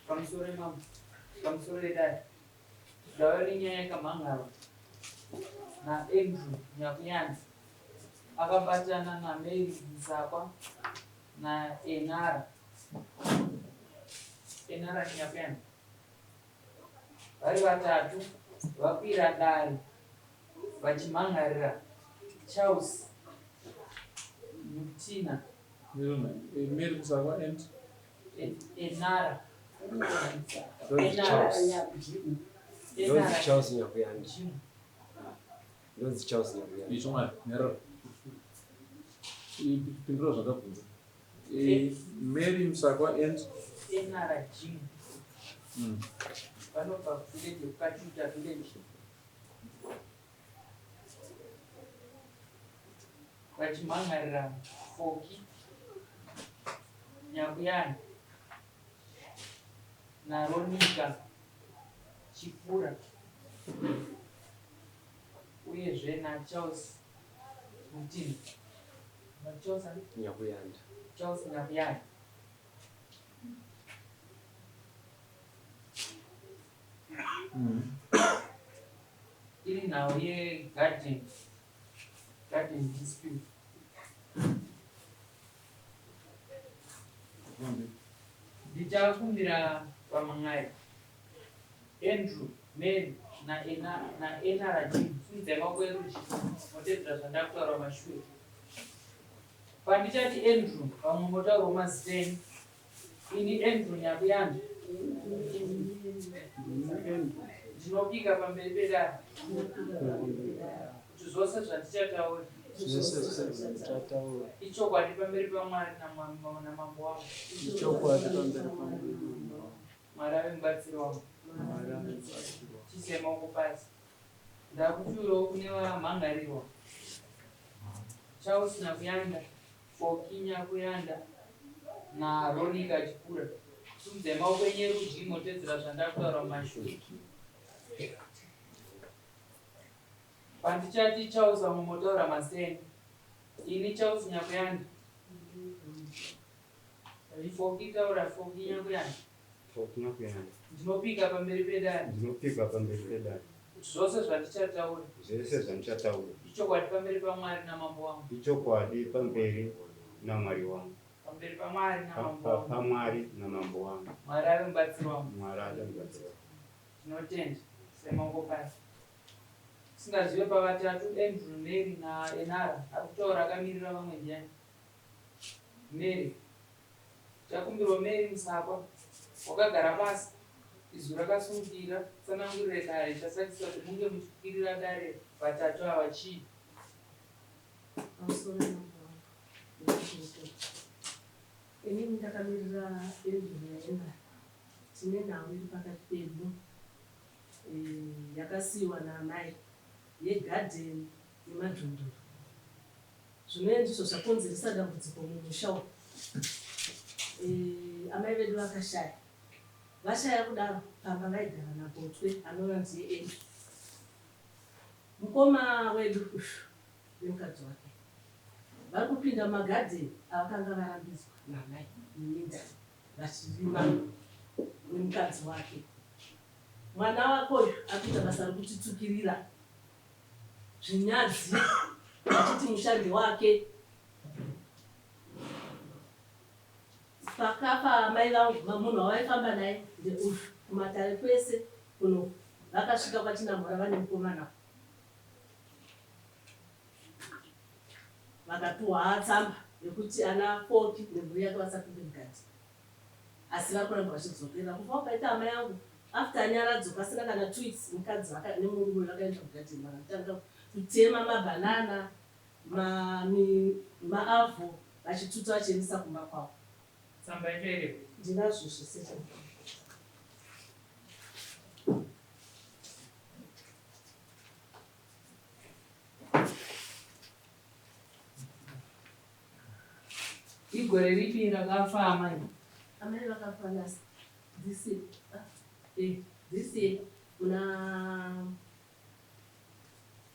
Pamusoro imambo, pamusoro vedare. Ndauya nenyaya yakamhan'arwa naAndrew Nyakuyanzi akabatana naMary Musakwa naEnara Enara Nyakuyanzi vari vatatu vakwira dare vachimhan'arira Charles Mutina Mary Musakwa and Enara. Ndonzi Charles. Ndonzi Charles Nyakuyanda. Ndonzi Charles Nyakuyanda. Icho mwana, nyarara. Pindura zvandabvunza. Mary Musakwa and Enara Jim. Vanobva village kuKachuta village. Vachimhan'arira Foki Nyakuyana naRonika Chipura uyezve naCharles Mutinhi. Charles ani? Nyakuyanda. Charles Nyakuyanda. Iri nhau yegarden garden dispute. Ndichakumbira vaMangai, Andrew, Mary naEna naJim, simudzai maoko erudyi motevedzera zvandakutaura mashure. Pandichati Andrew, vamwe motaurawo mazita enyu. Ini Andrew Nyakuyanda ndinopika pamberi pedare kuti zvose zvandichataura ichokwadi pamberi paMwari namambo wangu. Ichokwadi pamberi paMwari namambo wangu. Mwari ave mubatsiri wangu. Chiisai maoko pasi. Ndakutsiurawo kune vamhangarirwa Charles Nyakuyanda, Foki Nyakuyanda naRonika Chikura. Simudzai maoko enyu erudyi motedzera zvandakutaura mumashure. Pandichati Charles vamwe motaura mazita enyu. Ini Charles Nyakuyanda. Foki taura Foki Nyakuyanda. Foki Nyakuyanda. Ndinopika pamberi pedare. Ndinopika pamberi pedare. Kuti zvose zvandichataura. Zvese zvandichataura. Ichokwadi pamberi paMwari namambo wangu. Ichokwadi pamberi naMwari wangu. Pamberi paMwari namambo wangu. PaMwari namambo wangu. Mwari ave mubatsiri wangu. Mwari ave mubatsiri wangu. Tinotenda. Semaoko pasi. Usingazive pavatatu Andrew, Mary naEnara ari kutaura akamirira vamwe ndiani? Mary. Chakumbirwa Mary Musakwa wakagara pasi izwi rakasimukira tsanangurire dare chasakisa kuti munge muchikwirira dare vatatu ava chii? Pamusoro mambo wangu nemakurukota. Inini ndakamirira Andrew naEmma. Tine nhau iri pakati pedu eh, yakasiiwa naamai yegadheni yemadhunduru. Zvinove ndizvo zvakonzeresa dambudziko mumusha umu. Eh, amai vedu vakashaya. Vashaya kudaro pamba vaigara naGotwe anova ndiye Andrew. Mukoma wedu uyu nemukadzi wake vari kupinda mumagadheni avakanga varambidzwa naamai neminda vachirima nemukadzi wake. Mwana wako uyu ari kuita basa rekutitsukirira zvinyadzi achiti musha ndewake. Pakafa amai vangu munhu wavaifamba naye ndeuyu kumatare kwese kuno vakasvika kwaChinamhora vane mukomana vakapiwa tsamba yekuti ana Foki nemhuri yake vasapinde mukati. Asi vari kuramba vachidzokera. Kufa kwakaita hama yangu after nyaradzo pasina kana tweets mukadzi vaka nemurume uyu vakaenda kugarden vakatanga kutema mabanana ma mi maavho vachituta vachiendesa kumba kwavo. Tsamba yacho iripo? Ndinazvo zvese chaizvo. Igore ripi rakafa amai? Amai vakafa last this year. Ah, eh, this year muna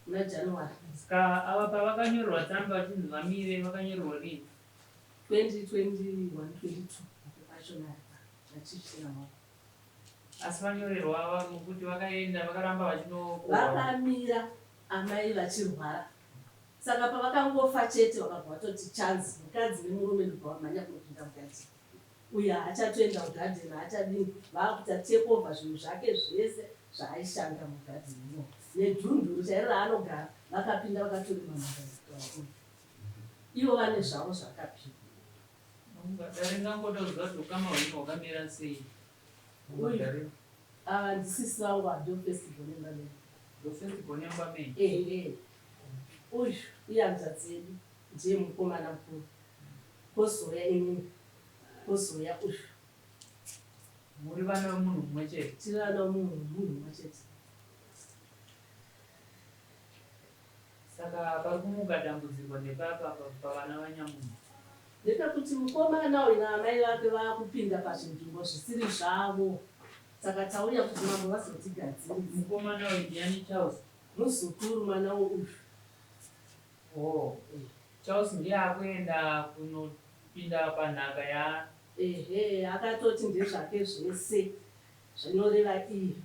muna January. Ska ava pavakanyorerwa tsamba vachinzi vamire vakanyorerwa rini? 2021 22 mapepa acho nayo nachief Chinamhora. Asi vanyorerwa kuti vakaenda vakaramba vachinokohwa. Vakamira amai vachirwara, saka pavakangofa chete vakabva vatoti chance, mukadzi nemurume ndobva vamhanya kunopinda mugadheni. Uyu haachatoenda kugadheni, haachadini, vaakuita take over zvinhu zvake zvese zvaaishanda mugadheni imomo, nedhunduru chairo raanogara. Vakapinda vakatorima munda, ivo vane zvavo zvakapiwa. Dare ngangoda kuziva kuti ukama hwenyu hwakamira sei. Uyu ava ndisisi vangu, ado first born emba medu. Ndo first born yemba menyu? Ehe, uyu ihanzvadzi yedu, ndiye mukomana mukuru, kozouya inini, kozouya uyu. Muri vana vemunhu mumwe chete? Tiri vana vemunhu mumwe chete. Saka pari kumuka dambudziko ndepapa pavana vanyamunhu? Ndepekuti mukomana uyu naamai vake vaakupinda pazvinzvimbo zvisiri zvavo, saka tauya kuti mambo vazotigadzirisa. Mukomana uyu ndiani, Charles? Muzukuru, mwana wouyu. Oh, Charles ndiye akuenda kunopinda panhaka ya? Ehe, akatoti ndezvake zvese, zvinoreva iye.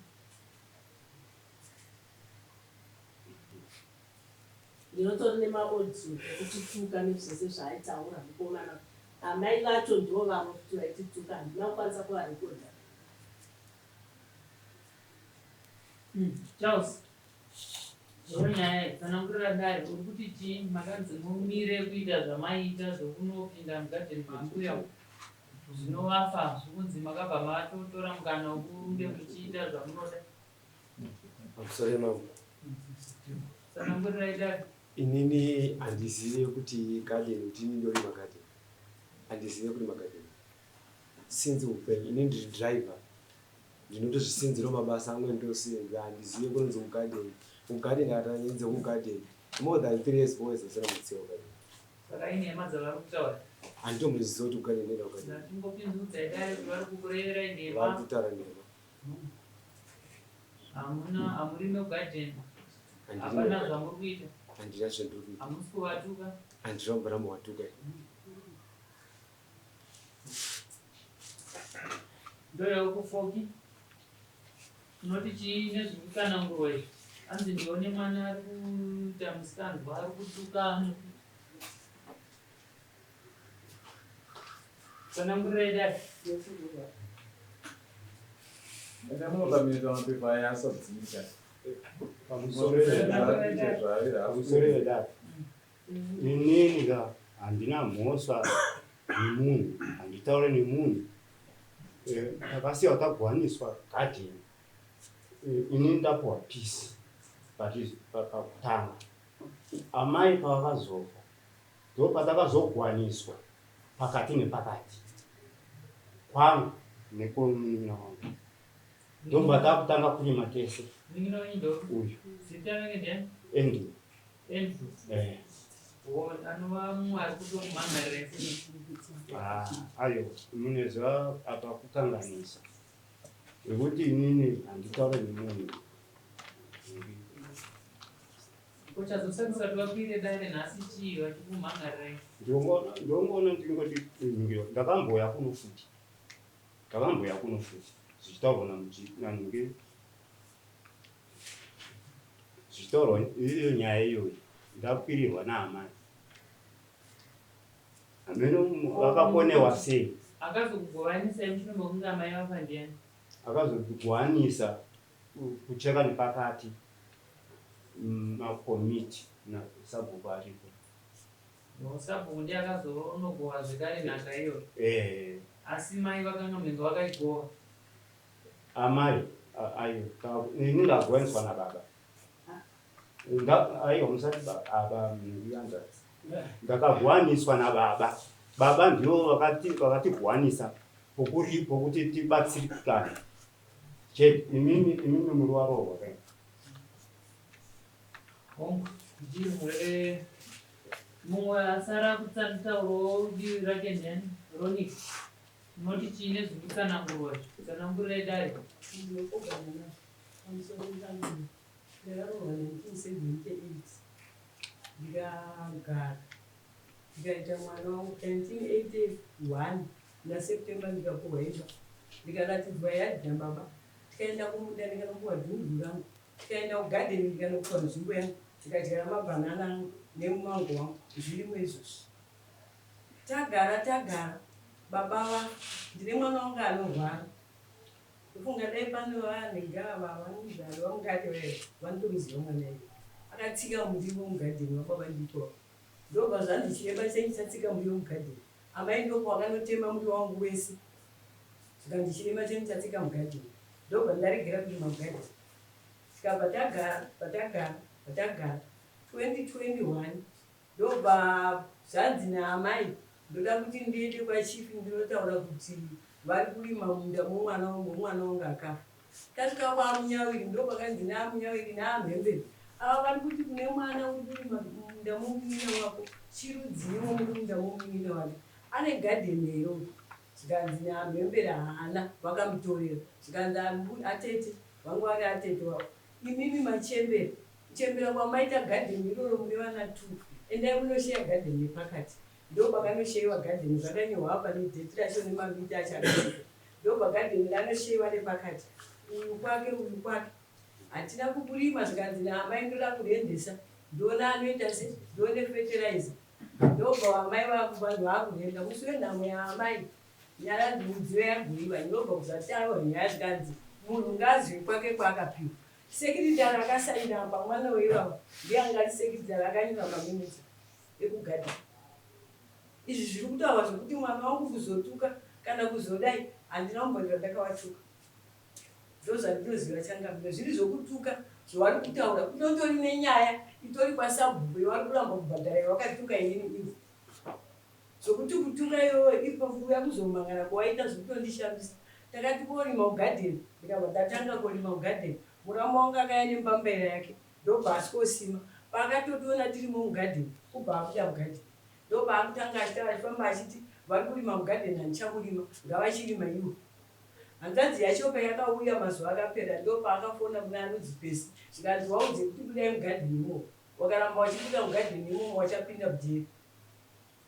Ndinotori nemaaudio ekutituka nezvese zvaaitaura mukomana. Amai vacho ndo vamwe kuti vaitituka, handina kukwanisa kuvarekodha. Charles, zvoro nyaya tsanangurira dare, uri kuti chii? Makanzi mumire kuita zvamaiita zvokunopinda mugadheni mambuya, zvinovafa zvokunzi makabva matotora mukana wekunge muchiita zvamunoda. Pamusoro mambo. Tsanangurirai dare. Inini handizive kuti garden, kuti ini ndorima garden, handizive kurima garden since upenyu. Ini ndiri driver, ndinotozvisinzirawo mabasa amwe ndinosenza. Handizive kunonzi kugarden. Kugarden akatanyedze kugarden more than 3 years, 4 years asina mutsiwa kugarden. Saka inhema dzavari kutaura? Handitomboziva kuti kugarden ndoenda kugarden. Ndatingopinzudza dare kuti vari kukureverai Vari nhema. kutaura nhema. Hamuna, hamurime kugadheni? Hapana zvamuri kuita? Handina zvandiri kuita. Hamusi kuvatuka? Handina kumbora muwatuka. Ndoyaukufoki unoti chii nezvekutsanangurwa izvi? Anzi ndione mwana ari kuita musikanzwa, ari kutuka. Tsanangurirai dare. Ndakamunotamira mapepa aya asadzika. Pamusoro vedare, inini ka handina mhosva nemunhu, handitaure nemunhu. Takasiya tagwaniswa gadheni. Inini ndapuwa piece, but pakutanga amai pavakazofa ndo patakazogwaniswa pakati nepakati, kwangu nekwemunin'ina wangu, ndobva takutanga kurima tese. Munin'ina wenyu ndo? Uyu. Zita rake ndiani? Andrew. Andrew. Eh. O, anova mumwe ari kutokumhangarira isi? Ah, ayo munoziva apa kukanganisa nekuti inini handitaure nemunhu. Kochazosakisa kuti vakwire dare nhasi chii vachikumhangarirai? Ndongoona ndingoti ningiro, ndakamboya kuno futi, ndakamboya kuno futi zvichitaurwa nanhingi, zvichitaurwa iyo nyaya iyoyi, ndakwirirwa naamai hameno vakakonewa sei. Akazokugovanisai mushure mekunge amai vafa ndiani? Akazogwanisa kucheka nepakati, makomiti nasabhuku aripo. Sabhuku ndiye akazonogova zvekare nhaka iyoyo? Eh. Asi mai vakanga mhenge vakaigova? Amai ayo ini ndagwaniswa nababa. Aiwa, musati aba ndianzadzi, ndakagwaniswa nababa. Baba ndivo vakatigwanisa pokuti tibatsirikane chete. Imimi muri warohwa kai? Hongu, ndiri mumwe asara kutsantaurawo divi rake ndiani? Ronik, unoti chii nezvekutsanangurwa izvi? Tsanangurirai dare. Pamusoro pamwe, ndakaroorwa 1978, ndikagara, ndikaita mwana wangu 1981 naSeptember, ndikapuhwa imba, ndikaratidzwa yadhi nababa. Tikaenda kumunda ndikanopuwa dhundhu rangu, tikaenda kugadheni ndikanopuwa nzvimbo yangu, tikadyara mabhanana angu nemumango wangu, zvirimo izvozvi. Tagara tagara, baba vafa, ndine mwana wangu anorwara. Ndofunga dai pane vanenge ava vanogara vamungati vaya vanotomuziva mwana iye. Akatsika muriwo mugadheni wababa ndipo. Ndobva zvanzi chiremba chenyu chatsika muriwo mugadheni. Amai ndipo vakanotema muriwo wangu wese. Zvikanzi chiremba chenyu chatsika mugadheni. Ndobva ndaregera kurima mugadheni. Tikabva tagara, patagara, patagara. 2021 ndobva zvanzi naamai ndoda kuti ndiende kwachief ndinotaura kuti vari kurima munda momwana wangu, mwana wangu akafa. Tasvika kwaMunyawiri ndopakanzi naaMunyawiri naamhembere ava vari kuti kune mwana uri kurima munda momunin'ina wako chirudziwo muri munda momunin'ina wake ane gadheni here uyu zvikanzi naamhembere haana vakamutorera zvikanzi atete vangu vari atete wavo imimi machembere kuchembera kwamaita gadheni iroro mune vana two endai munosheya gadheni yepakati ndopakanosheyiwa gadheni zvakanyorwa apa nedate racho nemamita acho akanyorwa ndobva gadheni ranosheyiwa nepakati uyu kwake uyu kwake hatina kukurima zvikanzi naamai ndoda kurendesa ndoona anoita se ndoone fertilizer ndobva amai vanhu vakurenda musi wenhamo yaamai nyara mudziyo yagoiwa ndobva kuzataurwa nyaya zvikanzi munhu ngaazive kwake kwaakapiwa secretary akasaina apa mwana weivavo ndiye anga ari secretary akanyora maminutes ekugadheni izvi zviri kutaurwa zvekuti mwana wangu kuzotuka kana kuzodai handina kumbonzwa ndakavatuka ndozvandinoziva changamiro zviri zvokutuka zvavari kutaura kunotori nenyaya itori kwasabhuku yavari kuramba kubhadhara yavakatuka inini ivo zvokuti kutuka iyoyo ipo kuuya kuzomangana kwawaita zvekutondishamisa takati korima kugadheni ndikabva ndatanga korima kugadheni muramu wangu akaya nembambaira yake ndobva asikosima paakatotiona tirimo mugadheni kubva abuda mugadheni ndopaakutanga achitaura achifamba achiti vari kurima mugadheni handichamurima ngavachirima ivo hanzvadzi yacho payakauya mazuva akapera ndopaakafona kuna anonzi pesi zvikanzi waudze kuti budai mugadheni imomo wakaramba wachibuda mugadheni imomo wachapinda mujeri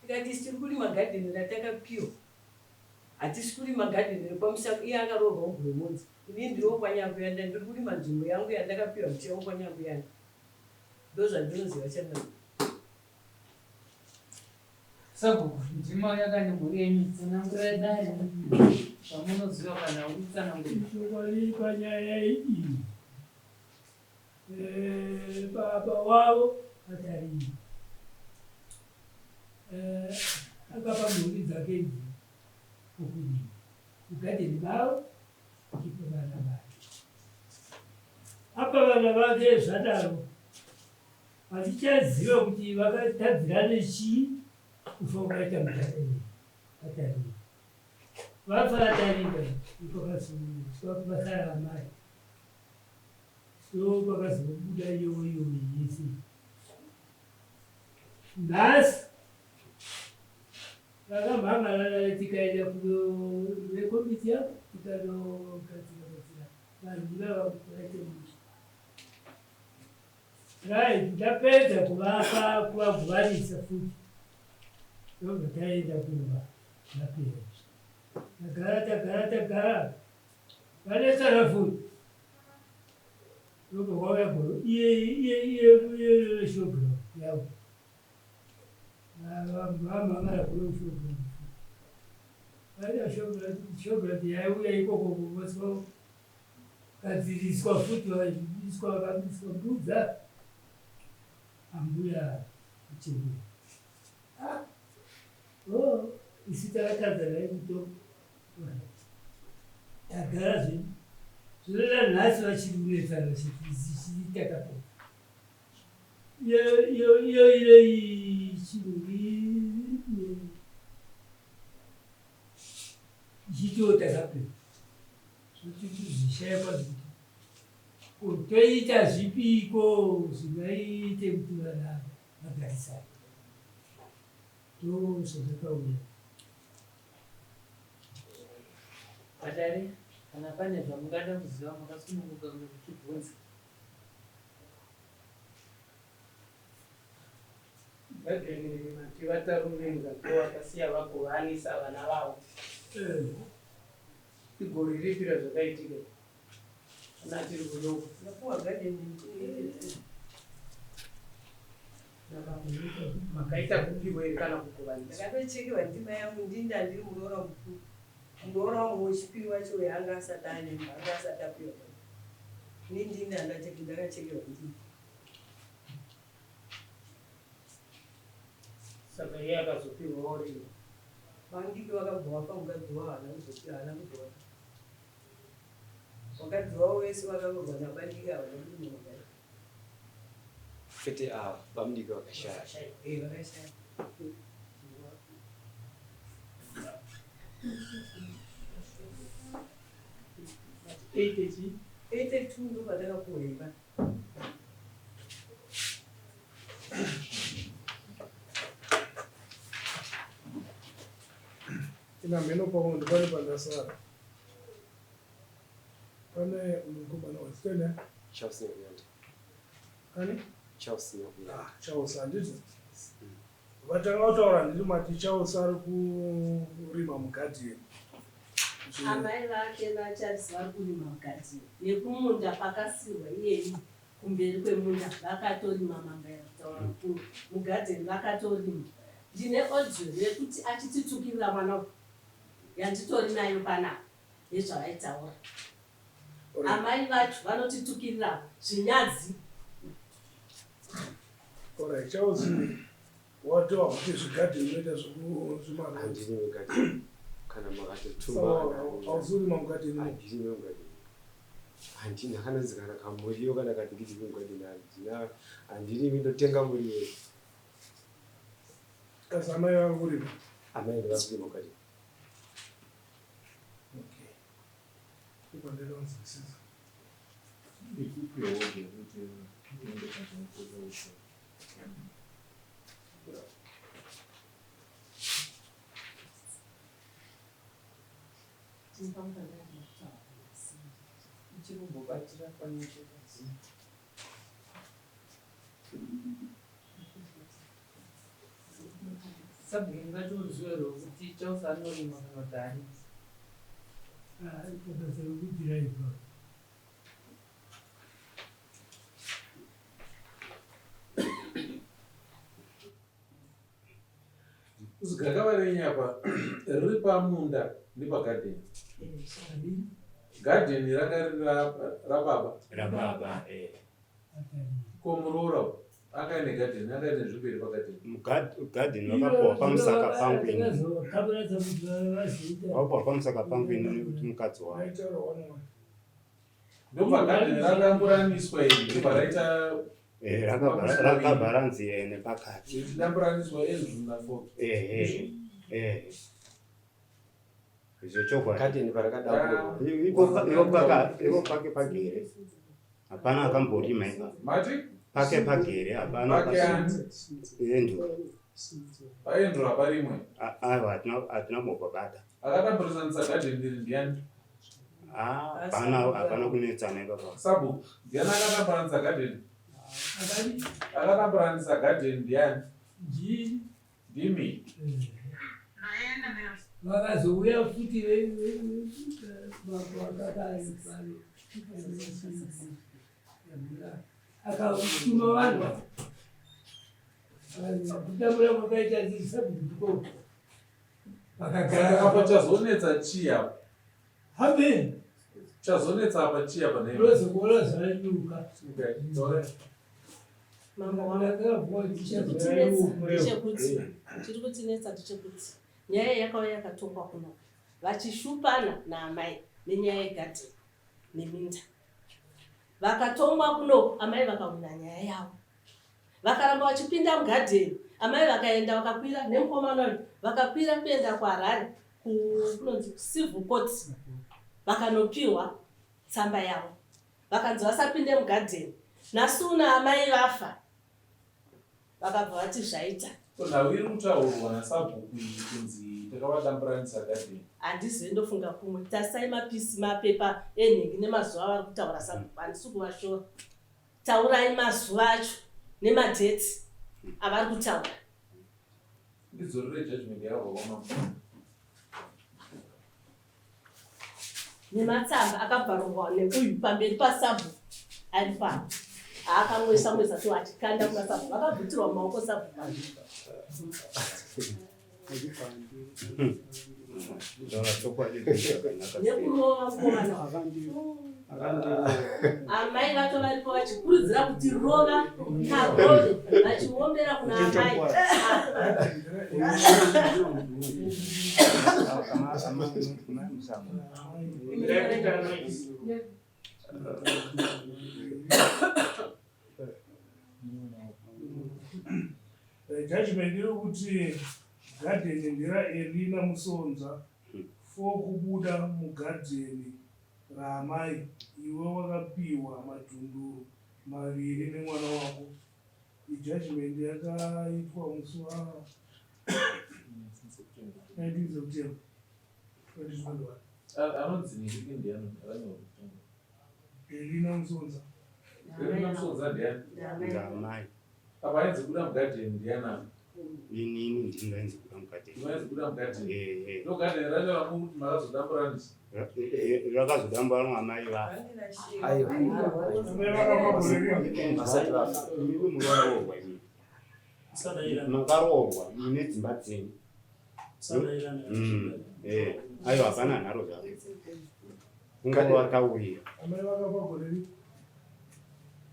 tikati isi tiri kurima gadheni ratakapiwa hatisi kurima gadheni rekwamusako iye akaroorwa kuGoromonzi inini ndiriwo kwaNyakuyanda ndiri kurima nzvimbo yangu yandakapiwa mutemo kwaNyakuyanda ndozvandinoziva changamire Sabhuku, ndima yakanyorwa yenyu tsanangurai dare zvamunoziva kana utsanangura. Chokwadi panyaya iyi baba wavo atariri akapa mhuri dzake idzi pokurima mugadheni mavo achipa vana vake apa vana vake zvadaro hatichaziva kuti vakatadzirane chii kufa kwakaita mugadheni atariri vafa atarika pakazosara amai so pakazobuda iyoyo yese nhasi vakamhangarana tikaenda kuvekomiti yavo tikanogadzira gadzira vanhu ivava kuti vaite musha right ndapedza kuvapa kuvaguvanisa futi ndobva taenda kumba zvapera tagara tagara tagara vanetsana futi ndobva kwauya goro iye iye iye iye showground yavo vamhangara kuno showground vaita showground yaiuya ikoko voswa gadziriswa futi vaiswa vakamiswa mbudza ambuya kuchembera oh isu takatadza naye kuto tagara zvedu zvoreva nhasi vachiri kunetsana chiri takapedza iyo iyo iyo iyo chinhu ichitiwo takapedza zvoti tuzvishaya kwazvo kuti toita zvipiko zvingaite kuti vanhu ava vagarisane ndo zvazvakauya Vadare, kana pane zvamungada kuziva makasununguka kunge muchibvunza. Gadheni mati vatarumenga ndo vakasiya vagovanisa vana vavo. Igore ripi razvakaitika? Kana achiri kudoko. Ndapuwa garden 1982. Makaita kupiwa here kana kugovaniswa? Ndakatochekewa ndimai yangu ndini ndiri muroora mukuru. Muroora wangu wechipiri wacho uyo anga asati ane imba, anga asati apiwa garden. Ini ndini ndakachekewa ndini. Saka iye akazopiwawo rini? Vandiki vakabva vafa mukadzi wavo haana kuzopiwa haana kuzovapa. Vakadzi vavo vese vakaroorwa nabandiki havana kurima mugari. Kwete ava bamudiki vakashaya. Eh, vakashaya. Eight chii? 82 ndopatakapuwa imba. Ina mheno pamwe ndipane pandasara. Pane mukomana wazitene Charles Nyakuyanda. ani? Charles Nyakuyanda. Ah, Charles handiti. Vatanga kutaura handiti mati Charles ari kurima mugadheni. Amai vake naCharles vari kurima mugadheni nekumunda pakasirwa iyeyu kumberi kwemunda vakatorima mambaira kutaura mukuru mugadheni vakatorima. Ndine audio yekuti achititukirira mwana uyu yanditori nayo panapa yezvavaitaura. Amai vacho vanotitukirira zvinyadzi. Alright, Charles watova kuti zvigadheni unoita zvekumara. Handiri mugadheni. Kana makatotuma. Saka hausi kurima mugadheni. Handiri mugadheni. Handina kanonzi kana kamuriwo kana kadikidiki mugadheni handina handirimi ndotenga muriwo. Kasi amai vari kurima. Amai vari kurima mugadheni. Okay. Ndopandada kunzwisisa. Ichiri kumbobatira panyaya dzino. Sabhuku mungati ruzivo rwekuti Charles anorima kana kuti haarimi. Ah, basa rekudhiraivha. Kuzi gakava renyu apa riri pamunda nepagadheni. Gadheni ranga riri rababa. Rababa, eh. Ko muroora uyu anga aine gadheni, anga aine nzvimbo iri pagadheni. Gadheni vakapuwa pamusaka pangu ini. Takazokamuratsa kuti vazoita. Vakapuwa pamusaka pangu ini nekuti mukadzi wangu. Maitaura wani wani. Ndobva gadheni radamburaniswa iri, ndobva raita Eh, rakabva ranzi eh, nepakati. Richidamburaniswa Andrew naFoki. Eh, eh. Zvechokwadi. Gadheni parakadamburwa. Ivo pake pagere. Hapana akamborima ipapo. Mati? Pake pagere hapana. Pake ani? Andrew. PaAndrew haparimwe. Aiwa hatina kumbobata. Akadamburisanisa gadheni iri ndiani? Ah, hapana hapana kunetsana ipapo. Sabhuku, ndiani akadamburanisa gadheni? Akadi? Akadamburanisa gadheni ndiani? Ndini. Ndimi. Vakazouya futi akatuma vanhu kutambura kwakaita sabhuku Saka apa vakagara chazonetsa chii apa? hameni Chazonetsa apa chii apa nhai? unozokuona zvanyuka Okay, sorry. Mambo wangu. Chiri chiri kutinetsa ndechekuti nyaya yakauya yakatongwa kuno vachishupana naamai nenyaya yegadheni neminda. Vakatongwa kuno amai vakawina nyaya yavo. Vakaramba vachipinda mugadheni amai vakaenda vakakwira nemukomana uyu vakakwira kuenda kuHarare kunonzi civil court vakanopiwa tsamba yavo. Vakanzi vasapinde mugadheni. Nhasi uno amai vafa vakabva vati zvaita. Ko nhau iri kutaurwa nasabhuku iyi kunzi takavadamburanisa gadheni. Handizivi ndofunga kumwe. Tarisai mapisi mapepa enhingi nemazuva avari kutaura sabhuku handisi kuvashora. Taurai mazuva acho nemadheti avari kutaura. Ndidzorere judgment yavo kwamambo. Nematsamba akabvarurwa neuyu pamberi pasabhu ari pano aakamwesa mwesa so achikanda kuna sabhu vakabvutirwa mumaoko sabhu nekurova mukomana. Amai vacho varipo vachikurudzira kuti rova karove, vachiombera kuna amai. Judgment iri kuti gadheni nderaElina Musonza, 4 kubuda mugadheni raamai iwe wakapihwa madhunduru maviri nemwana wako. Ijudgment yakaitwa musi wa 19 September 2021. Anonzi nini ndiani akanyorwa kutanga? Elina Musonza. Elina Musonza ndiani? Ndamai. Apa ainzi kuda mugadheni ndiani apa? Inini ndini ndainzi kuda mugadheni. Ndainzi kuda mugadheni. Eh, eh. Ndo gadheni racho ramuti makazodamburanisa. Rakazodamburanwa amai vafa. Aiwa. Amai vakafa gore rini? Vasati vafa. Imimi munoroorwa imimi. Makaroorwa mune dzimba dzenyu. Eh, aiwa hapana nharo zvako. Kungovataurira. Amai vakafa gore rini?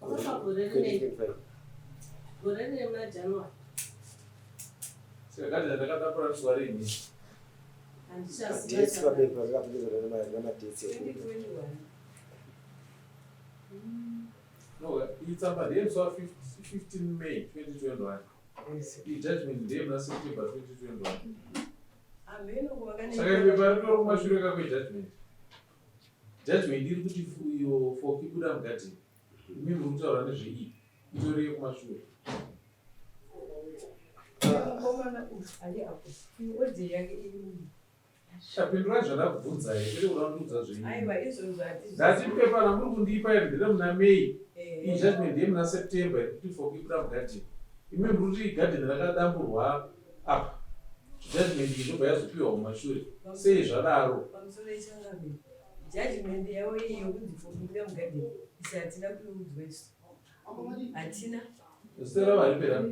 Vakafa gore rinei? Gore rinei muna January. Saka gadheni rakadamburaniswa rini? Handichaziva. Dates papepa rakapinzana namadates. 2021. No, iyi tsamba ndeye musi wa 15 May 2021. Iyi judgment ndeye muna September 2021. Hameno. Saka iri pepa ritori kumashure kako judgment. Judgment iri kuti iyo Foki buda mugadheni. Imi muri kutaura nezveiyi. Itori yekumashure. Mukomana uyu ari apo, uyu audio yake iri uyu. Chapindurai zvandakubvunzai, kwete kuda kundiudza zvenyu. Aiwa, izvozvo hatizvi. Ndati pepa ramuri kundipa iri ndere muna May. Iyi judgment ndeye muna September iri kuti Foki buda mugadheni. Imi muri kuti gadheni rakadamburwa apa. Judgment iyi ndobva yazopiwa kumashure. Sei zvadaro? Pamusoro ichangamire, judgment yavo iyi yokunzi Foki buda mugadheni isi hatina kuiudzwa isu, hatina. Zita ravo haripera.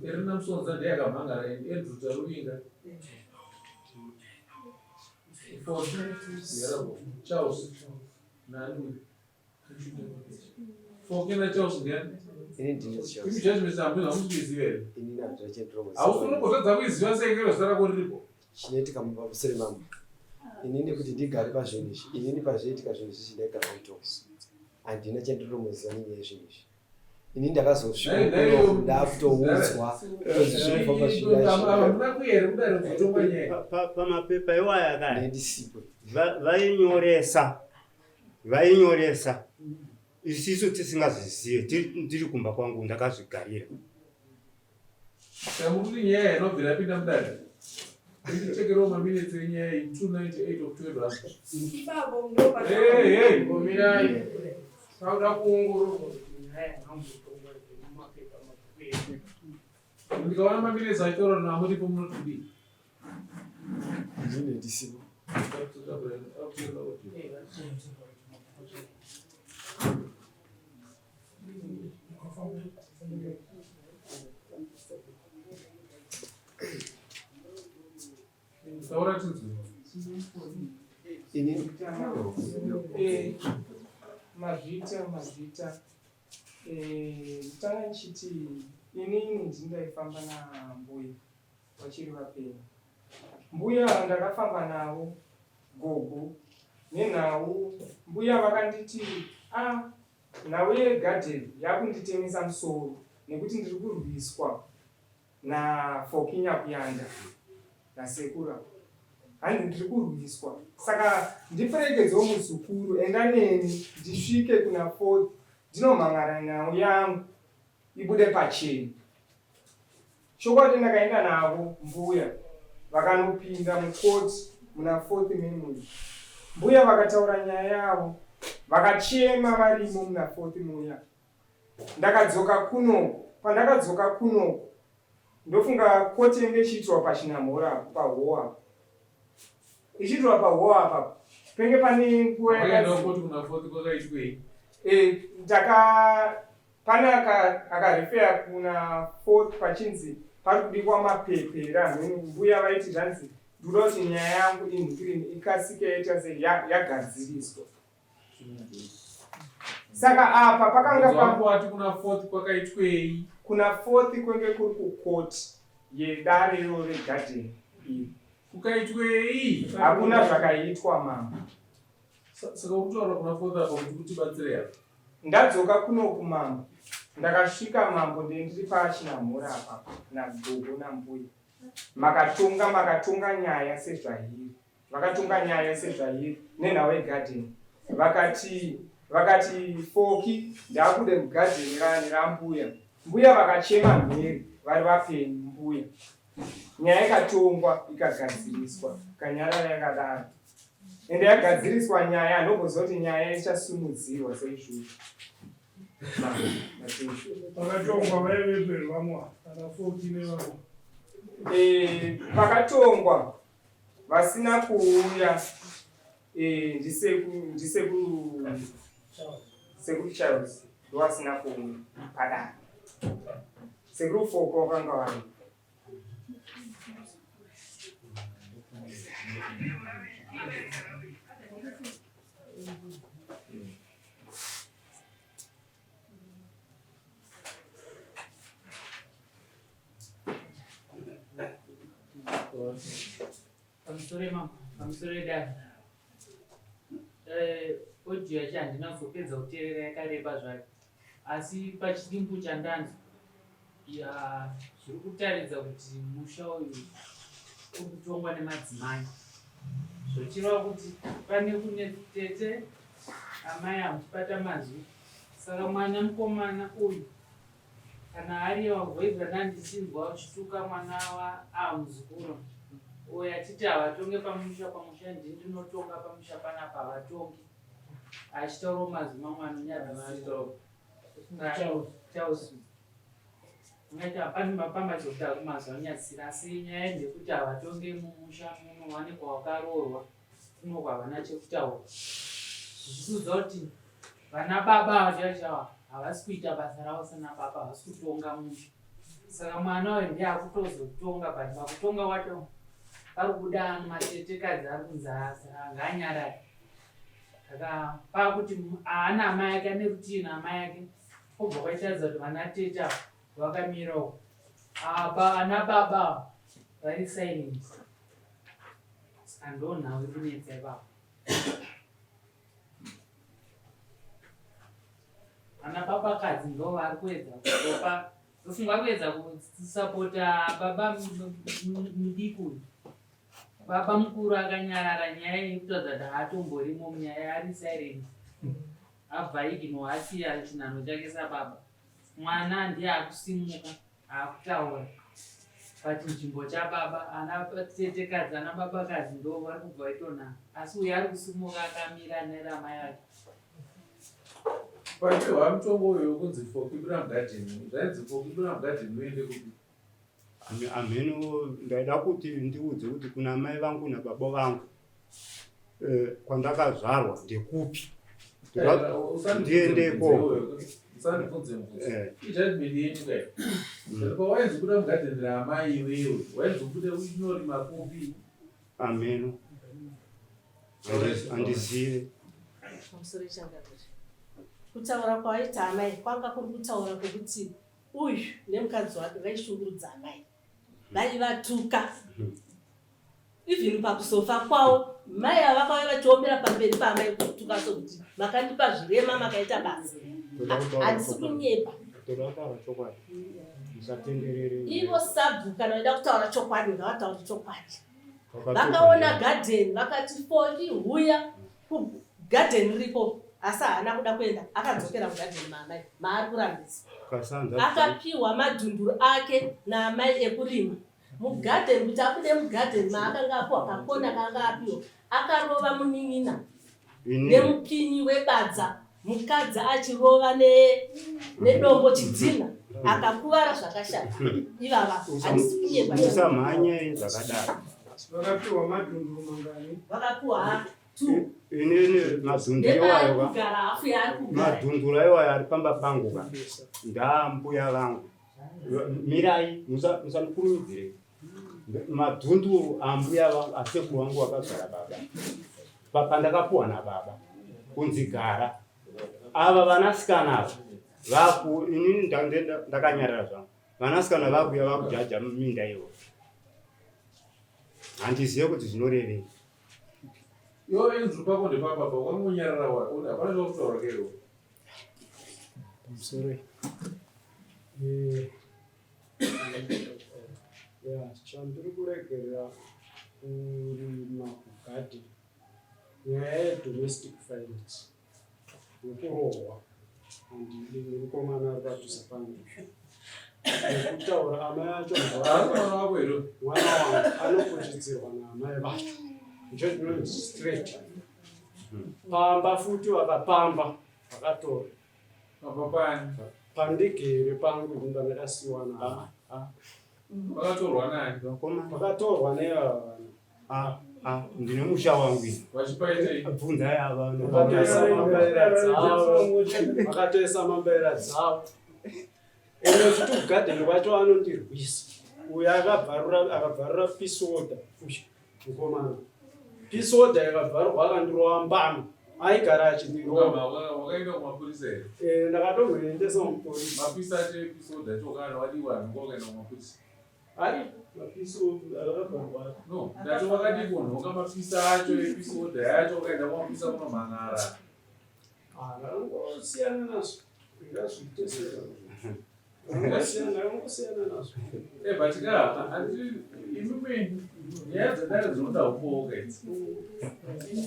Erina Musonza ndiye akamhangara and Andrew Taruvinga. Foki, yarabo, Charles, nani uyu? Foki naCharles ndiani? Ini ndini Imi Charles. judgment hamuna hamusi kuiziva here? Inini handina. Hausi unombotadza kuiziva sei ngero zita rako riripo? Chinoitika mupamusoro mambo, inini kuti ndigare pazvinhu izvi, inini pazvoitika zvinhu izvi ndaigara kuTops, handina chandinomuziva nenyaya yezvinhu izvi. Ini ndakazosvika kuno ndakutoudzwa kuti zvinofamba. Hamuna kuya here kudare kuzotongwa nyaya? Pamapepa iwaya kaya Nendisipo. Vainyoresa, vainyoresa isisu tisingazvizive. Ndiri kumba kwangu ndakazvigarira. Saka muri kuti nyaya inobvira yapinda mudare? Ndichekerewo maminitsi enyaya iyi 298 of 21. Ipapo ndo. Hey, hey. Ngomirai. Sauda kuongororwa kuti nyaya yanambotongwa mumapepa mabhuku edu. Ndikaona maminitsi achitaura namuripo munoti kudii? Inini ndisipo. Taura tinzwe. Inini Mazvita, mazvita. Nditanga ndichiti inini ndini ndaifamba nambuya vachiri vapenyu. Mbuya ndakafamba navo gogo nenhau. Mbuya vakanditi a nhau yegadheni yakunditemesa musoro nekuti ndiri kurwiswa naFoki Nyakuyanda nasekura. Hanzi ndiri kurwiswa, saka ndiperekedzewo muzukuru, enda neni ndisvike kuna Fourth ndinomhangara nhau yangu ibude pachena. Chokwadi ndakaenda navo mbuya vakanopinda mukoti muna Fourth Memory. Mbuya vakataura nyaya yavo vakachema varimo muna Fourth muya. Ndakadzoka kunoku. Pandakadzoka kunoku ndofunga koti yenge ichiitirwa paChinamhora apo pahowa apo. Ichiitirwa pahall apapo. Penge pane nguva Wakaenda yakanzi koti kuna fourth kwakaitwei? Eh, ndaka pane aka akarefeya kuna fourth pachinzi pari kubikwa mapepa hameno mbuya vaiti zvanzi ndikuda kuti nyaya yangu inhikirini ikasike yaita se yagadziriswa saka apa pakanga pa wati kuna fourth kwakaitwei? Kuna fourth kwenge kuri kukoti yedare iro regadheni iri. Kukaitwei? Hakuna zvakaitwa mambo. Saka uri kutaura kuna fourth apa kuti kutibatsirei apa? Ndadzoka kunoku mambo. Ndakasvika mambo ndendiri paChinamhora apa nagogo nambuya. Makatonga makatonga nyaya sezvairi. Vakatonga nyaya sezvairi nenhau yegarden. Vakati vakati Foki ndaakude mugarden rani rambuya. Mbuya vakachema mheri vari vapenyu mbuya. Nyaya ikatongwa ikagadziriswa ikanyarara yakadaro. Ende yagadziriswa nyaya handomboziva kuti nyaya ichasumudzirwa seizvozvo. Pakatongwa vaivepo here vamwe ana 14 nevamwe? Eh, pakatongwa vasina kuuya eh, ndiseku ndiseku sekuru Charles ndovasina kuuya padare. Sekuru Foko vakanga varipo. Pamusoro mambo, pamusoro edare. Eh, audio yacho handina kuzopedza kuteerera yakareba zvayo. Asi pachidimbu chandanzwa ya zviri kutaridza kuti musha uyu uri kutongwa nemadzimai. Zvochireva kuti pane kune tete amai hamuchibata mazwi. Saka mwana mukomana uyu kana ariye wavoiza ndandichinzwa uchituka mwana wa ah, muzukuru uyo achiti havatonge pamusha pamusha ndini ndinotonga pamusha panapa havatongi achitaurawo mazwi mamwe anonyadzisira Charles ungaita hapana mapamba chekuti ari mazwi anonyadzisira asi nyaya ndeyekuti havatonge mumusha muno wanikwa wakaroorwa kuno havana chekutaura zvichitiudza kuti vana baba ava chaivo chaivo havasi kuita basa ravo sana baba havasi kutonga musha saka mwana uyu ndiye akutozotonga but pakutonga kwacho pari kubuda matetekadzi ari kunzi ngaanyarare saka pakuti haana amai ake ane rutii naamai ake kobva kwaitaridza kuti vana tete ava vakamirawo apa ana baba vari silent saka ndonhau iri kunetsa ipapo Ana babakadzi ndo vari kuedza kutopa ndofunga vari kuedza kusapota baba mudiki uyu. Baba mukuru akanyarara nyaya iyi kutaridza kuti haatomborimo munyaya ari silent. Abva ignore asiya chinhanho chake sababa. Mwana ndiye akusimuka akutaura pachinzvimbo chababa ana tetekadzi ana babakadzi ndo vari kubva vaitonhana asi uyo ari kusimuka akamira neramai vake. Papiwa mutongo uyu wekunzi Foki buda mugadheni zvainzi Foki buda mugadheni uende kupi? Hameno ndaida kuti ndiudze kuti kuna mai vangu nababa vangu eh, kwandakazvarwa ndekupi ndiende ikoko. Usandibvunze mubvunzo. Eh. Ijudgment yenyu kai. Pawainzi kuda mugadheni raamai iwewe wainzi kubuda unorima kupi? Hameno handizive. Pamusoro changamire. Kutaura kwaita amai kwanga kuri kutaura kwekuti uyu nemukadzi wake vaishungurudza amai vaivatuka even pakuzofa kwavo mai ava vakauya vachiombera pamberi paamai kutuka sokuti makandipa zvirema makaita basa handisi kunyepa ivo sabhu kana vaida kutaura chokwadi ngavataure chokwadi vakaona gadheni vakati foki huya kugadheni riripo asi haana kuda kuenda akadzokera kugadheni maamai maari kurambidzwa akapiwa madhunduru ake naamai ekurima mugadheni kuti abude mugadheni maakanga apiwa kakona kaanga apiwa akarova munin'ina nemupinyi webadza mukadzi achirova nedombo chidhina akakuvara zvakashata ivava handisi kunyepa usamhanye zvakadaro. Vakapiwa madhunduru mangani? Vakapiwa two. Inini madhunduru iwayo ka Kugara hafu yaari kugara. Madhunduru iwayo ari pamba pangu ka ndaambuya vangu. Mirai, musanikurumidzire. Madhunduru ambuya vangu, asekuru vangu vakazvara baba. Pandakapuwa nababa kunzi gara. Ava vanasikana ava vaku inini ndakanyarara zvangu. Vanasikana vakuya vakujaja minda iyoyo. Handizive kuti zvinorevei. Iwe Andrew pako ndepapa pa wakangonyarara wa hapana zvakutaura kero. Pamusoro. Ya, chandiri kuregerera kurima kugadheni nyaya yedomestic violence nekurohwa handidi nemukomana ari padhuze pangu nekutaura amai acho Mwana wako here? Mwana wangu anokuchidzirwa naamai vacho ndicho chinonzi straight pamba futi vakapamba vakatora. Pamba pani? Pandigere pangu ini pandakasiwa naamai. Vakatorwa nani? Vakatorwa nevava vana. Ah, ah, ndine musha wangu ini. Vachipaitei? Bvunzai ava. Vakatoisa mambaira dzavo. Vakatoisa mambaira dzavo. Ende futi kugadheni kwacho anondirwisa. Uyo akabvarura akabvarura peace order. Uyu mukomana. Peace order yakabvarurwa akandirova mbama. Aigara achindirova. Wakaenda kumapurisa here? Eh, ndakatomboendesa kumapurisa. Mapurisa acho epeace order acho kana wadiwa nonga wakaenda kumapurisa. Ai, mapisi akabvarwa. No, ndati wakadii kunhonga mapisa acho epeace order yacho wakaenda kumapurisa kunomhan'ara. Ah, ndakangosiyana nazvo. Ndingazviite sei? Ndakangosiyana nazvo. Eh, but ka handi imimi nyaya dzedare dzinoda upoka idzi.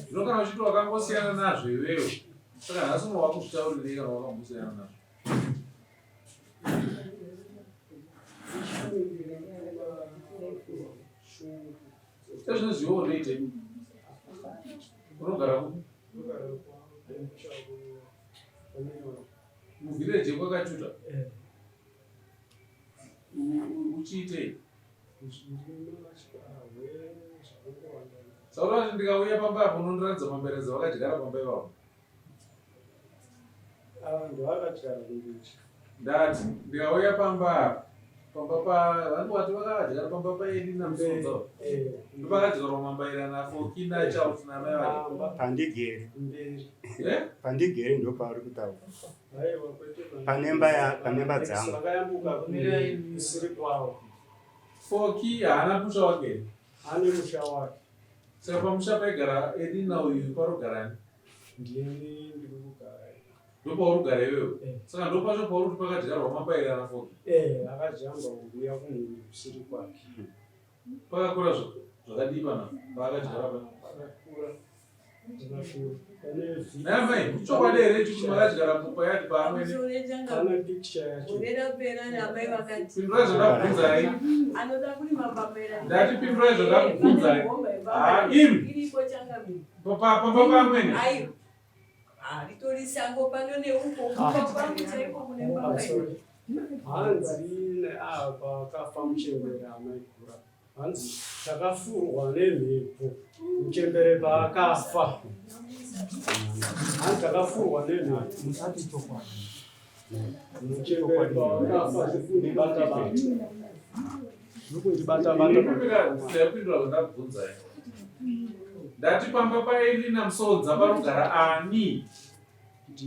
Zvino kana uchiti wakangosiyana nazvo iwewe, saka nhasi uno wakuzvitaurirei kana wakambosiyana nazvo? Sezvinozviwo unoitei? Unogara kupi? Muvhireji kwakachuta? Uchiitei? Saura kuti ndikauya pamba apo unondiratidza mambere dzavakadyara pamba ipapo. Vanhu vakadyara kumberi. Ndati ndikauya pamba apa pamba pa vanhu vati vakadyara pamba paElina Musodza. Ndopakadyarwa mambaira naFoki naCharles namai vake. Pandigere. Mberi. Eh? Pandigere ndopauri kutaura. Aiwa kwete. Panemba ya panemba dzangu. Vakayambuka kusiri kwavo. Foki haana musha wake here? Ane musha wake. Saka pamusha paigara Elina uyu parogara ani? Ndini ndiri kugara. Ndopauri kugara iwewe? Saka ndopacho pauri kuti pakadyarwa mambaira naFoki? Eh, akajamba kuuya kumhuri kusiri kwake. Pakakura zvakadii pana paakadyara pa? Pakakura. Pakakura. Pane Nhai amai, ichokwadi here ichi kuti makadyara payadi paamwene? Pane picture yacho. Gore rapera namai vakati. Pindurai zvandakubvunzai. Anoda kurima mbambaira. Ndati pindurai zvandakubvunzai. Ah, imi. Iripo changamire. Pamba paamwene. Aiwa. Ah, ritori sango pano neuko kumba kwangu chaiko kune mbambaira. Hanzi apa akafa muchembere amaigura. Hanzi takafurwa nemhepo muchembere paakafa. Hanzi takafurwa nemhepo. Musati chokwadi. Muchembere paakafa zvikundibata bata. Zvikundibata bata. Ndapindura zvandakubvunzai. Ndati pamba paElina Musodza parogara ani?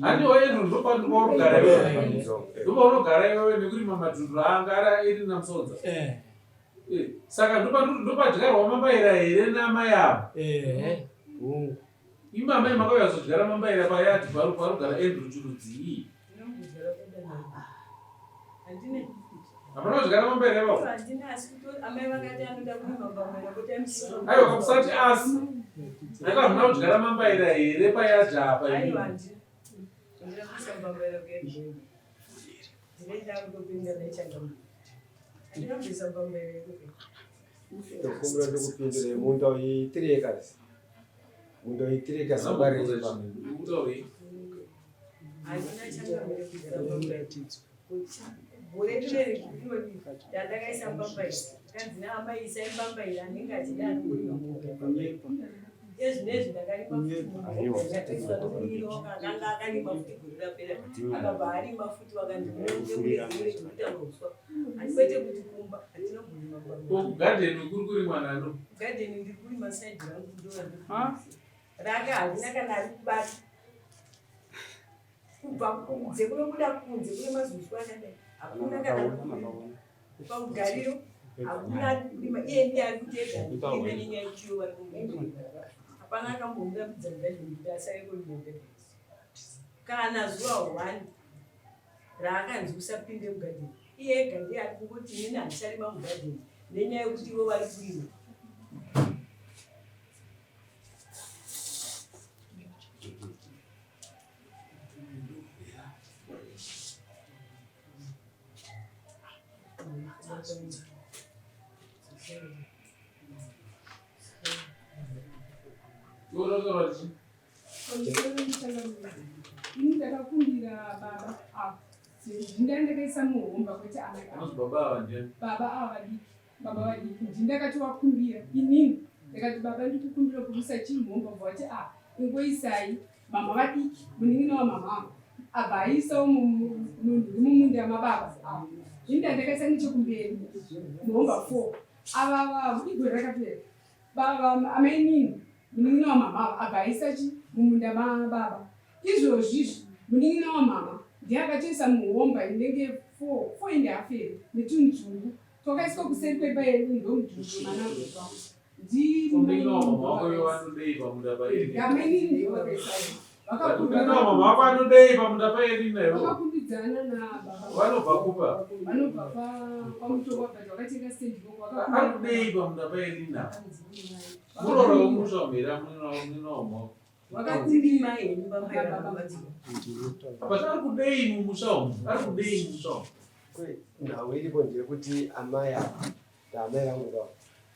Handi waEndrew ndopaunogara iwewe. Ndopaunogara iwewe nekurima matundu anga ari Elina Musodza. Eh. Eh, saka ndopadyarwa mambaira here namai ava? Eh. Imi amai makauya kuzodyara mambaira payadhi parogara Andrew chirudzii? Hapana kudyara mambaira ipapo? Aiwa kamusati asi. Ndati hamuna kudyara mambaira here payadhi apa imi? Ndokumbira ndikupindure munda uyi 3 acres. Munda uyi 3 acres wakareba. Gore rineri rinoni ndandakaisa mbambaira. Zvikanzi naamai isai mbambaira anenge achida ari kurima. Ezvinezvi ndakarima futi mumugatoiswa nomunin'ina wangu akanga akarima futi gore rapera. Akabva arima futi vakanzi uswa. Asi kwete kuti kumba hatina kurima Ko kugadheni kuri kurimwa nano? Kugadheni ndiri kurima side rangu ndorandiri. Rake harina kana ari kubata. Kubva kunze kunobuda kunze kune mazuswa akadai. Hakuna kana pamugariro hakuna ari kurima iye ndiye ari kuti ega kurima nenyaya yekuti ivo vari kumurima. Hapana akambomurambidza mugadheni kuti asare kurima gadheni. Kana zuva one raakanzi usapinde mugadheni iye ega ndiye ari kungoti inini handicharima mugadheni nenyaya yekuti ivo vari kurima. Ini ndakakumbira baba ava ndinda ndakaisa muhomba kwete amai ava. Baba ava ndiani? Baba ava vadiki. Baba vadiki ndindakatovakumbira inini ndakati baba ndikukumbira kuisa chii muhomba bva vati a ingoisai mama vadiki munin'ina wamama ava abva aisawo mumunda mababa ava ini ndandakaisa nechekumberi muhomba four ava ava igore rakapera baba amainini munin'ina wamama ava abva aisa chi mumunda mababa izvozvizvi munin'ina wamama ndiye akatoisa muhomba inenge four four and half here netunzungu twakaiswa kuseri kwemba yedu ndomudhuzvo manangu vanodei pamunda paelina vakakumbidzana nababa vanobva kupa vanobva kwamutoko but vakatenga stand ari kudei pamunda paelina muroora wemusha umhera munina wamwako but ari kudei mumusha umu ari kudei mumusha umu Nhau iripo ndeyekuti amai ava ndaamai vangu va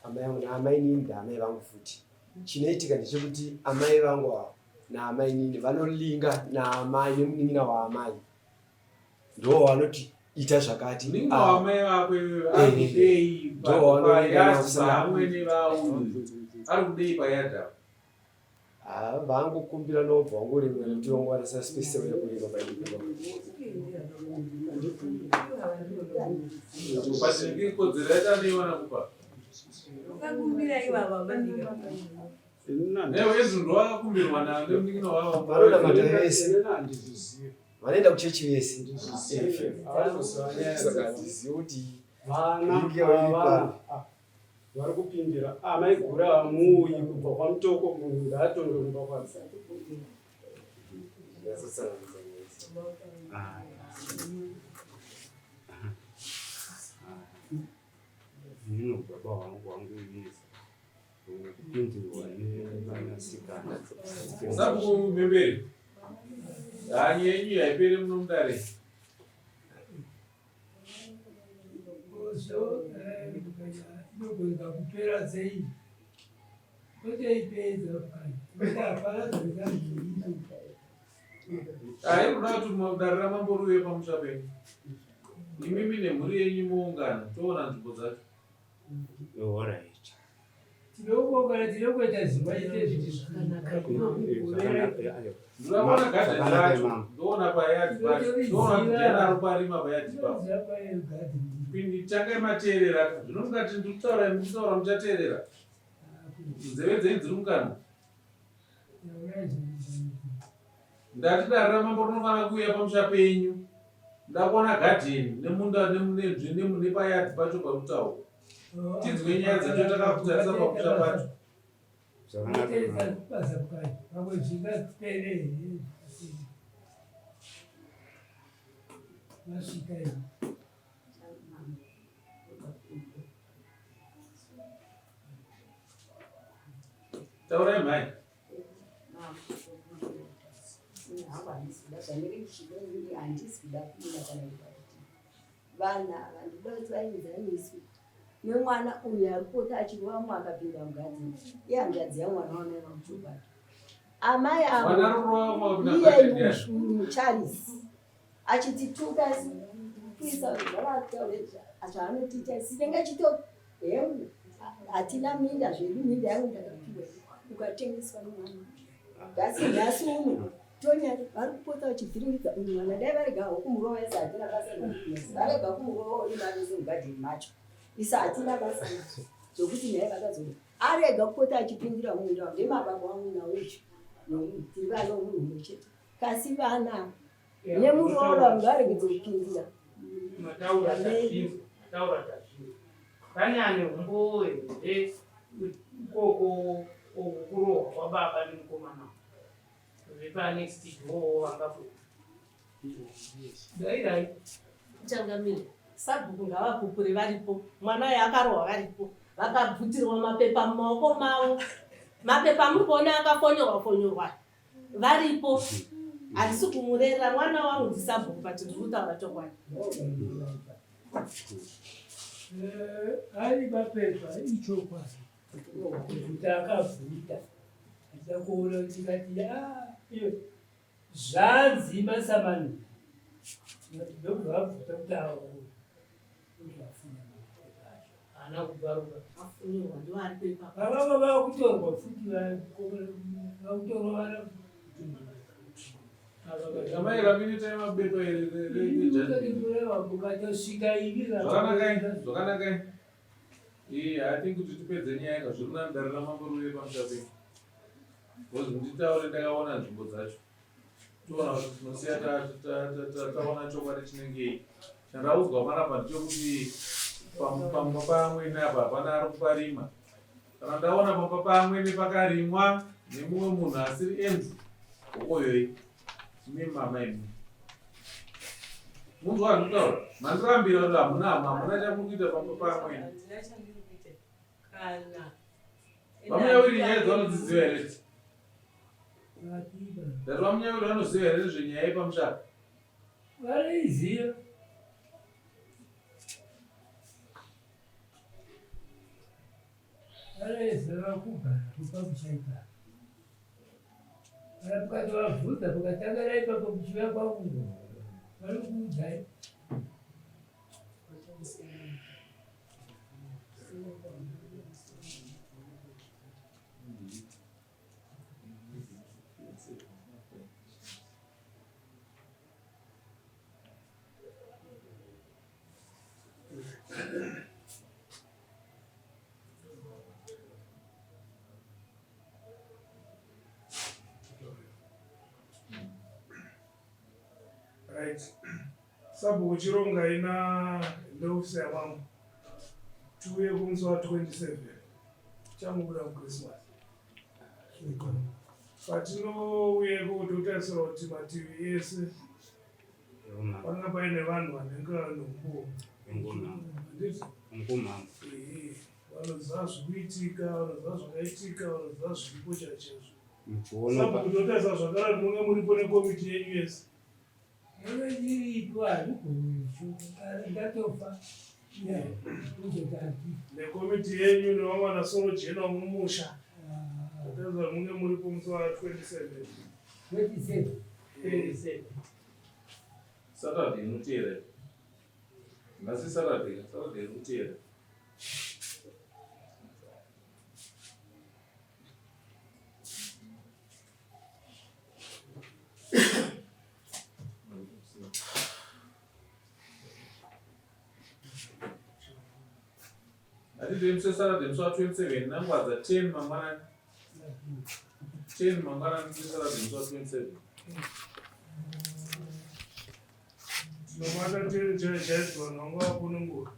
amai vangu naamainini ndaamai vangu futi. Chinoitika ndechekuti amai vangu ava naamainini vanolinga naamai nemunin'ina waamai ndo vanoti ita zvakati. Munin'ina waamai vako iwewe ari kudei payadhi paamwene vauyu ari kudei payadhi apa? Haa vangokumbira nobva wangorima nekuti vangowanisa space yavo yekurima paidiki But kodzero yacho anoiwana kupa. Vakakumbira ivava manika. Newe izvo ndowakakumbirwa nanemunin'ina wavo. Vanonamata vese. Vanoenda kuchechi vese. Saka handizivi kuti Vana link yavo iri vana papi. vari kupindira amaiguru hamuuyi kubva kwamutoko munhu ngaatonge kumba kwake. Nino baba wangu wangu yese kupindirwa nevanasikana. Sabhuku Mhembere, hanyi yenyu haipere muno mudare. Inogona kupera sei totoipedza kuti hapana zvanga zviita. Ayi kuda kuti dare ramambo riuye pamusha penyu imimi nemhuri yenyu moungana toona nzvimbo dzacho. Alright. Tinokongana tinokuita zuva ite zviti zvakanaka. Ndinoona gadheni racho, ndoona payadhi pacho, ndoona kuti ndiani ari kuparima payadhi ipapo. Pindi tangai mateerera, zvino mukati ndiri kutaura imi kutaura muchateerera. Nzeve dzenyu dziri mukanwa. Ndati dare ramambo rinofanira kuuya pamusha penyu. Ndakuona gadheni nemunda nepayadhi pacho pari kutaurwa. Tinzwe nyaya dzacho takakutarisa pamusha pacho. Taurai mhai. Handisi kuda kubuda kana kuda kuti vanhu ava ndikuda kuti vaenzaniswe nemwana uyu ari kupota achirova mumwe akapinda mugadheni ihanzvadzi yamwana wamai vangu chokwadi amai avo iye mucharisi achitituka kuisa zvavataure zvaanotiita isu tinenge chito Ewe hatina minda zvedu, minda yangu ndakapiwa ukatengeswa nemwana. Nhasi nhasi uno Tonya vari kupotsa vachivhiringidza uyu mwana, dai varega havo kumurova isa hatina basa naye. Varega kumurova orima vese mugadheni macho isa hatina basa naye. Zvokuti naye vakazoda arega kupota achipindira munda ndemababa wangu nawo icho nokuti tiri vana vomunhu mumwe chete kasi vana nemuroora ngaregedze kupindira. Mataura tazvinzwa, mataura tazvinzwa. Pane ane humbowo here ikoko kurohwa kwababa nemukomana vepa next door vangapo? Dairai. Changamire, sabhuku ngavapupure varipo, mwana uyo akarohwa varipo, vakabvutirwa mapepa mumaoko mavo, mapepa amuri kuona akafonyorwa fonyorwa varipo. Handisi kumurera mwana wangu, ndisabhuku but ndiri kutaura chokwadi. Ari mapepa ichokwadi kuti akabvuta achida kuona ndikati ah, iyo zvanzi masamani ndokubva vabvuta kuti aone haana kubvaruka Afunirwa ndiwo aripo ipapo. Vavava vakutorwa futi vakutorwa vana. Amai ramini mabepa mukatosvika ini. Zvakanakai, zvakanakai. Ee, I think kuti tipedze nyaya ka zviri nani dare ramambo riuye pamusha penyu. Because nditaure ndakaona nzvimbo dzacho. Toona kuti tinosiya taona chokwadi chinengei. Chandaudzwa panapa ndechekuti pamba paamwene apa hapana ari kuparima. Kana ndaona pamba paamwene pakarimwa nemumwe munhu asiri Andrew, hokoyoi. Imi mama imi. Munzwa zvandikutaura? Mandirambira kuti hamuna hamuna chamuri kuita pamba paamwene. Handina chandiri kuita kana. Vamunyawiri nyaya dzavanodziziva here idzi? Ndati vamunyawiri vanoziva here nezvenyaya yepamusha? Vanoiziva. Vanoiziva kugara kupamusha ipapo. Kana mukatovabvunza mukatangira ipapo muchiuya kwangu vanokuudzai. Right. Sabhuku chironga ina neofisa yamambo. Tiuye kumusi wa 27. Changobuda muChristmas. Patinouyeko totarisira kuti mativi ese panga paine vanhu vanenge vane umbowo. Handiti? Ehe, vanoziva zvikuitika, vanoziva zvakaitika, vanoziva zviripo chaizvo. Sabhuku totarisa zvakare kuti munge muripo nekomiti yenyu yese. Iripo hazvigoni ndatofa. Nekomiti yenyu nevamwe vanasoro jena mumusha. Totarisa kuti munge muripo musi wa 27. 27. 27. Saturday inoteera. Nhasi Saturday, Saturday iri kuteera. Hatidei musi weSaturday musi wa 27 nanguva dza 10 mangwanani. 10 mangwanani musi weSaturday musi wa 27. Tinobata tiri chaidzo vanhu vanga vakunungura.